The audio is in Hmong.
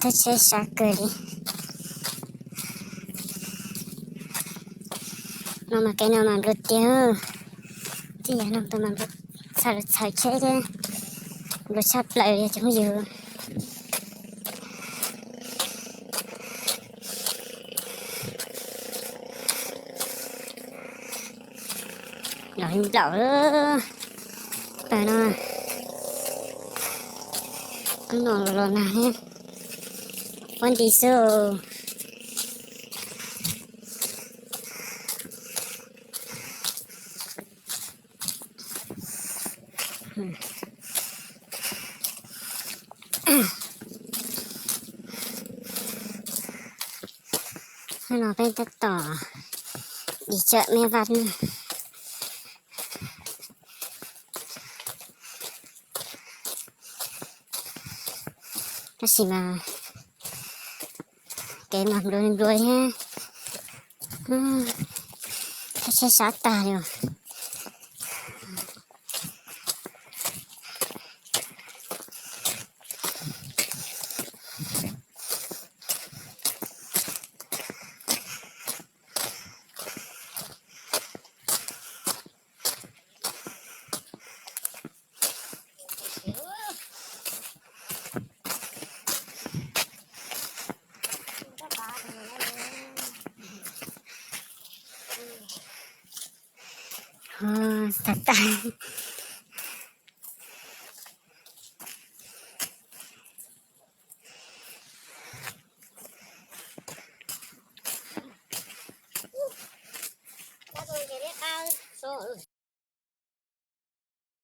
Thaj tsheb sab kawg li. No mas kev no mas nplua tiag. Tib yam no mas nplua txhaws txhaws tsheb thiab, nplua tshaj plaws li cov phooj ywg. Los li nplaum lawm no, no los nag thiab, pob nti xwb. Hnub no peb tab tom dim tsawm me vaj na. Tab sis mas kev mas nplua nplua thiab, thaj tsheb sab tag li. Xav tag.